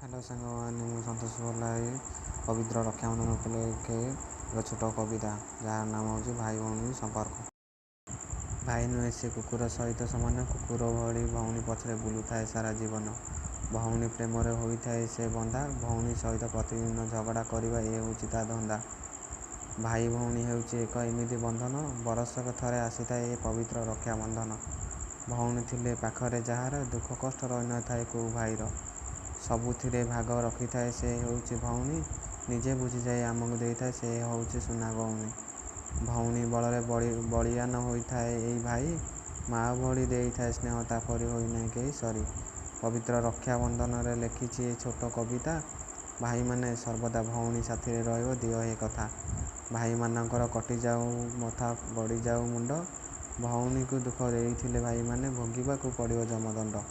Hello ସାଙ୍ଗମାନେ, ମୁଁ ସନ୍ତୋଷ ଭଲାଇ। ପବିତ୍ର ରକ୍ଷାବନ୍ଧନ ଉପଲକ୍ଷେ ଏକ ଛୋଟ କବିତା, ଯାହାର ନାମ ହେଉଛି ଭାଇ ଭଉଣୀ ସମ୍ପର୍କ। ଭାଇ ନୁହେଁ ସେ କୁକୁର ସହିତ ସମାନ, କୁକୁର ଭଳି ଭଉଣୀ ପଛରେ ବୁଲୁଥାଏ ସାରା ଜୀବନ। ଭଉଣୀ ପ୍ରେମରେ ହୋଇଥାଏ ସେ ବନ୍ଧା, ଭଉଣୀ ସହିତ ପ୍ରତିଦିନ ଝଗଡ଼ା କରିବା ଏ ହେଉଛି ତା ଧନ୍ଦା। ଭାଇ ଭଉଣୀ ହେଉଛି ଏକ ଏମିତି ବନ୍ଧନ, ବରଷକେ ଥରେ ଆସିଥାଏ ଏ ପବିତ୍ର ରକ୍ଷାବନ୍ଧନ। ଭଉଣୀ ଥିଲେ ପାଖରେ ଯାହାର, ଦୁଃଖ କଷ୍ଟ ରହିନଥାଏ କେଉଁ ଭାଇର। ସବୁଥିରେ ଭାଗ ରଖିଥାଏ ସେ ହେଉଛି ଭଉଣୀ, ନିଜେ ବୁଝିଯାଇ ଆମକୁ ଦେଇଥାଏ ସେ ହେଉଛି ସୁନା ଗଉଣୀ। ଭଉଣୀ ବଳରେ ବଳିଆନ ହୋଇଥାଏ ଏଇ ଭାଇ, ମା ଭଳି ଦେଇଥାଏ ସ୍ନେହ ତା ପରି ହୋଇନାହିଁ କେହି ସରି। ପବିତ୍ର ରକ୍ଷାବନ୍ଧନରେ ଲେଖିଛି ଏ ଛୋଟ କବିତା, ଭାଇମାନେ ସର୍ବଦା ଭଉଣୀ ସାଥିରେ ରହିବ ଦିଅ ହେ କଥା। ଭାଇମାନଙ୍କର କଟିଯାଉ ମଥା ଗଡ଼ିଯାଉ ମୁଣ୍ଡ, ଭଉଣୀକୁ ଦୁଃଖ ଦେଇଥିଲେ ଭାଇମାନେ ଭୋଗିବାକୁ ପଡ଼ିବ ଯମଦଣ୍ଡ।